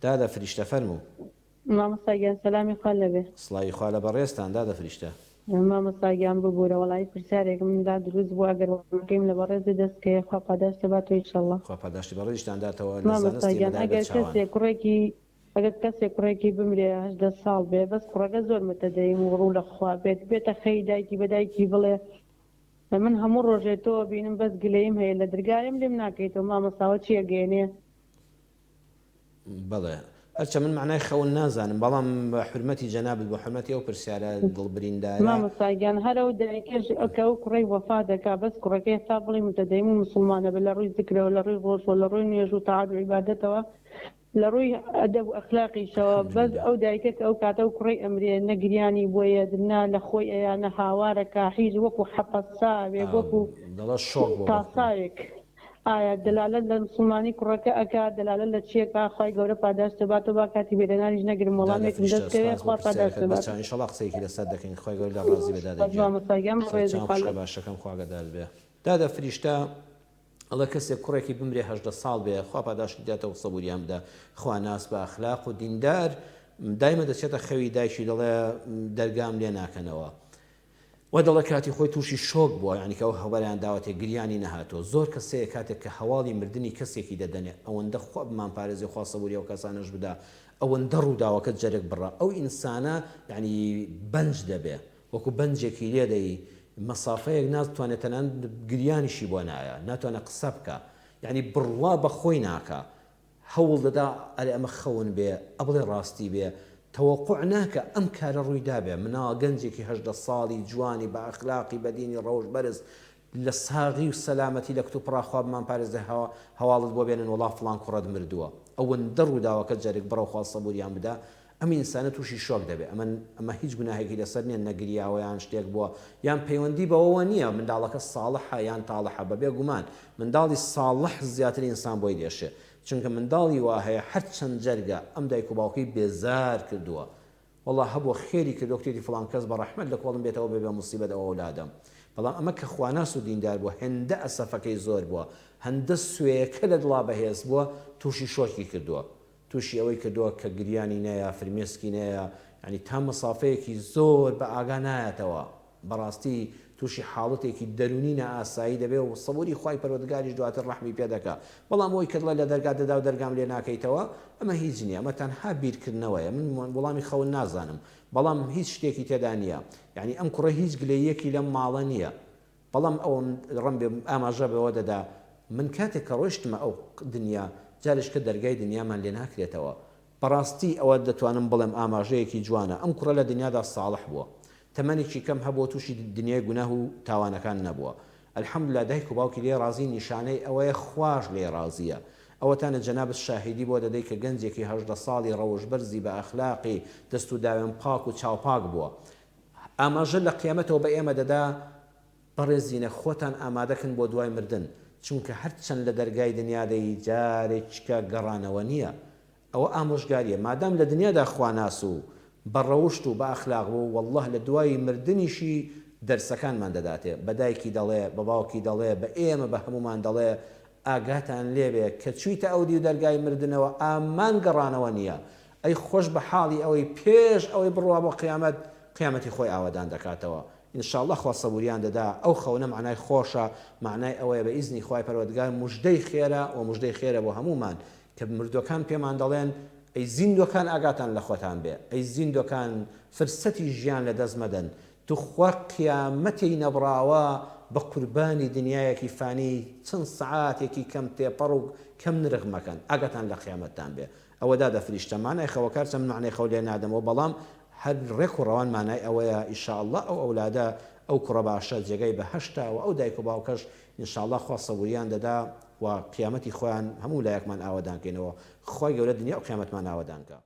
دادە فریشتە فەرموو. مامۆستا گیان سەلامی خوا لێبێ. سڵاوی خوا لە بەڕێزتان دادە فریشتە. مامۆستا گیان ببورە وەڵایی پرسیارێکم لا دروست بوو ئەگەر وەڵامەکەیم لە بەڕێزت دەست کەوێ خوا پاداشتت باتەوە ئیشەڵا. خوا پاداشتی بەڕێزیشتان داتەوە لە مامۆستا زانستی گیان مەدای ئەگەر بەرچاوان. کەسێک کوڕێکی ئەگەر کەسێک کوڕێکی بمرێ 18 ساڵ بێ بەس کوڕەکە زۆر متەدەین و ڕوو لە خوا بێت بێتە خەوی دایکی بە دایکی بڵێ من هەموو ڕۆژێ تۆ ئەبینم بەس گلەییم هەیە لە درگایم لێم ناکەیتەوە مامۆستا ئەوە چی ئەگەیەنێ؟ بەڵێ هەرچە من مەعنای خەون نازانم بەڵام بە حورمەتی جەنابت بۆ حورمەتی ئەو پرسیارە دڵ بریندارە. مامۆستا گیان هەر ئەو دایکەش کە ئەو کوڕەی وەفات دەکا بەس کوڕەکەی هەتا بڵێی متەدەین و موسڵمانە بێ لە ڕووی زکرەوە لە ڕووی ڕۆژوە لە ڕووی نوێژ و تاعەت و عیبادەتەوە لە ڕووی ئەدەب و ئەخلاقیشەوە بەس الحمدللە. ئەو دایکە کە ئەو کاتە ئەو کوڕەی ئەمرێ نە گریانی بۆ یەت نە لە خۆی ئەیا نە هاوارەکا هیچ وەکو حەپەساوێک وەکو دەڵێ شۆک بووە بەخۆی. تاساوێک ئایا دەلالەت لە مسوڵمانی کوڕەکە ئەکا دەلالەت لە چی ئەکا خوای گەورە پاداشتت باتەوە با کاتی بێدەنانیش نەگرم دادە وەڵامێکم فریشتە دەست کەوێ سوپاس بۆ خوا پرسیارەکەت پاداشتت بەس بات. چاو ئینشەڵا قسەیەکی لەسەر دەکەین خوای گەورە لێت ڕازی بێ دادە سوپاس گیان مامۆستا گیان سەر بەڕێزی چاوم خوا خوشکە لەگەڵ. باشەکەم خوا ئاگادارت بێ دادە فریشتە ئەڵێ کەسێک کوڕێکی بمرێ 18 ساڵ بێ خوا پاداشتی داتەوە سەبوریان بدا خواناس بە ئەخلاق و دیندار دایمە دەچێتە خەوی دایکی دەڵێ دەرگام لێ ناکەنەوە وە دەڵێ کاتی خۆی توشی شۆک بووە یانی کە ئەو خەبەریان داوەتێ گریانی نەهاتووە زۆر کەس هەیە کاتێک کە هەواڵی مردنی کەسێکی دەدەنێ ئەوەندە خوا بمان پارێزێ خوا سەبوری ئەو کەسانەش بدا ئەوەندە ڕووداوەکە جەرگ بڕە ئەو ئینسانە یانی بەنج دەبێ وەکو بەنجێکی لێ دەی مەسافەیەک ناتوانێ تەنانەت گریانیشی بۆ نایە ناتوانێ قسە بکا یانی بڕوا بە خۆی ناکا هەوڵ دەدا ئەرێ ئەمە خەون بێ ئەبڵێ ڕاستی بێ تەوەقوع ناکا ئەم کارە ڕووی دابێ مناڵ گەنجێکی 18 ساڵی جوانی بە ئەخلاقی بە دینی ڕەوشت بەرز لە ساغی و سەلامەتی لە کتوپڕا خوا بمان پارێزێ هەواڵت بۆ بێنن وەڵا فڵان کوڕەت مردووە ئەوەندە ڕووداوەکە جەرگ بڕە خوا سەبوریان بدا ئەم ئینسانە تووشی شۆک دەبێ ئەمە ئەمە هیچ گوناهێکی لەسەر نیە نەگریاوە یان شتێک بووە یان پەیوەندی بەوەوە نیە منداڵەکە ساڵحە یان تاڵحە بەبێ گومان منداڵی ساڵح زیاتر ئینسان بۆی دێشێ چونکە منداڵی وا هەیە هەر چەند جەرگە ئەم دایک و باوکەی بێزار کردووە وەڵا هەبووە خێری کردووە کتێتی فڵان کەس بە ڕەحمەت لە کۆڵم بێتەوە بێ بێ موسیبەت ئەو ئەولادەم بەڵام ئەمە کە خواناس و دیندار بووە هێندە ئەسەفەکەی زۆر بووە هەندە سوێیەکە لە دڵا بەهێز بووە تووشی شۆکی کردووە تووشی ئەوەی کردووە کە گریانی نەیە فرمێسکی نەیە یانی تا مەسافەیەکی زۆر بە ئاگا نایەتەوە بەڕاستی تووشی حاڵەتێکی دەروونی نائاسایی دەبێ و سەبوری خوای پەروەردگاریش دواتر ڕەحمی پێ دەکا بەڵام ئەوەی کە دڵێ لە دەرگا دەدا و دەرگام لێ ناکەیتەوە ئەمە هیچ نییە ئەمە تەنها بیرکردنەوەیە من وەڵامی خەون نازانم بەڵام هیچ شتێکی تێدا نییە یانی ئەم کوڕە هیچ گلەییەکی لەم ماڵە نییە بەڵام ئەوم ڕەنبێ ئاماژە بەوە دەدا من کاتێک کە ڕۆیشتمە ئەو دنیا جارێکە دەرگای دنیامان لێ ناکرێتەوە بەڕاستی ئەوە دەتوانم بڵێم ئاماژەیەکی جوانە ئەم کوڕە لە دنیادا ساڵح بووە تەمەنێکی کەم هەبووە تووشی دنیای گوناه و تاوانەکان نەبووە الحمدللە دایک و باوکی لێی ڕازین نیشانەی ئەوەیە خواش لێی ڕازیە ئەوەتانە جەنابت شاهیدی بۆ دەدەی کە گەنجێکی 18 ساڵی ڕەوشت بەرزی بە ئەخلاقی دەست و داوێن پاک و چاوپاک بووە ئاماژە لە قیامەتەوە بە ئێمە دەدا بەڕێزینە خۆتان ئامادەکەن بۆ دوای مردن چونکە هەرچەند لە دەرگای دنیا دەی جارێکیکە گەڕانەوە نیە ئەوە ئامۆژگاریە مادام لە دنیادا خواناس و بە ڕەوشت و بە ئەخلاق بوو واللە لە دوای مردنیشی دەرسەکانمان دەداتێ بە دایکی دەڵێ بە باوکی دەڵێ بە ئێمە بە هەموومان دەڵێ ئاگاتان لێبێ کە چویتە ئەو دیو دەرگای مردنەوە ئامان گەڕانەوە نیە ئەی خۆش بە حاڵی ئەوەی پێش ئەوەی بڕوا بۆ قیامەت قیامەتی خۆی ئاوەدان دەکاتەوە ان شاء اللە خوا سەبوریان دەدا ئەو خەونە مەعنای خۆشە مەعنای ئەوەیە بە ئیزنی خوای پەروەردگار موژدەی خێرە وە موژدەی خێرە بۆ هەموومان کە مردوەکان پێمان دەڵێن ئەی زیندوەکان ئاگاتان لە خۆتان بێ ئەی زیندوەکان فرسەتی ژیان لە دەست مەدەن توخوا قیامەتی نەبڕاوە بە قوربانی دنیایەکی فانی چەند سەعاتێکی کەم تێپەڕ و کەم نرخ مەکەن ئاگاتان لە قیامەتتان بێ ئەوە دادە فریشتە مانای خەوەکە هەرچەند من مەعنای خەو لێ نادەمەوە بەڵام هەر ڕێک و ڕەوان مانای ئەوەیە ان شاء اللە ئەو ئەولادە ئەو کوڕە باشە جێگای بەهەشتە وە ئەو دایک و باوکەش ان شاء اللە خوا سەبوریان دەدا و قیامەتی خۆیان هەموو لایەکمان ئاوەدان کەینەوە خوای گەورە دنیا و قیامەتمان ئاوەدان کا.